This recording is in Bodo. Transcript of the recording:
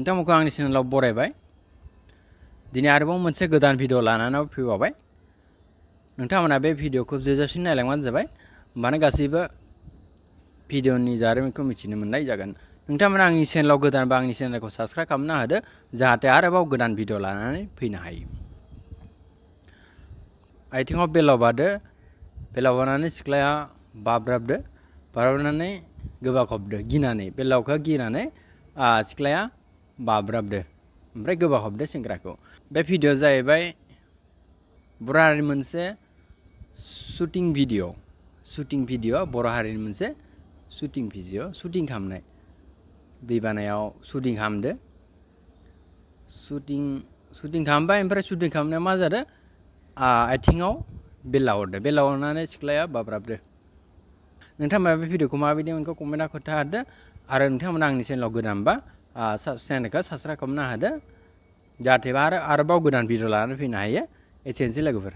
नोंथांमोनखौ आंनि चेनेलाव बरायबाय। दिनै आरोबाव मोनसे गोदान भिडिअ लानानै फैबावबाय। नोंथांमोना बे भिडिअखौ जोबजासिम नायलांबानो जाबाय, होमबानो गासैबो भिडिअनि जारिमिनखौ मिथिनो मोननाय जागोन। नोंथांमोना आंनि चेनेलाव गोदानबा आंनि चेनेलखौ साबस्क्राइब खालामना होदो, जाहाथे आरोबाव गोदान भिडिअ लानानै फैनो हायो। आथिङाव बेलाव बादो, बेलाव बानानै सिख्लाया बाब्राबदो, बाब्राबनानै गोबा खबदो गिनानै, बेलावखौ गिनानै सिख्लाया बाब्राबदो, ओमफ्राय गोबा खबदो सेंग्राखौ। बे भिडिअ जाहैबाय बर' हारिनि मोनसे शुटिं भिडिअ बर' हारिनि मोनसे शुटिं भिडिअ, शुटिं खालामनाय। दैबानायाव शुटिं खालामदो, शुटिं खालामबाय। ओमफ्राय शुटिं खालामनायाव मा जादों, आथिङाव बेल्ला हरदो, बेल्ला हरनानै सिख्लाया बाब्राबदो। नोंथांमोना बे भिडिअखौ माबायदि मोनखो कमेन्टआव खोन्थाहरदो, आरो नोंथांमोना आंनि चेनेलाव गोदानबा चेनेलखौ साबस्क्राइब खालामना होदो, जाहाथे आरोबाव गोदान भिडिअ लानानै फैनो हायो। एसेनोसै लोगोफोर।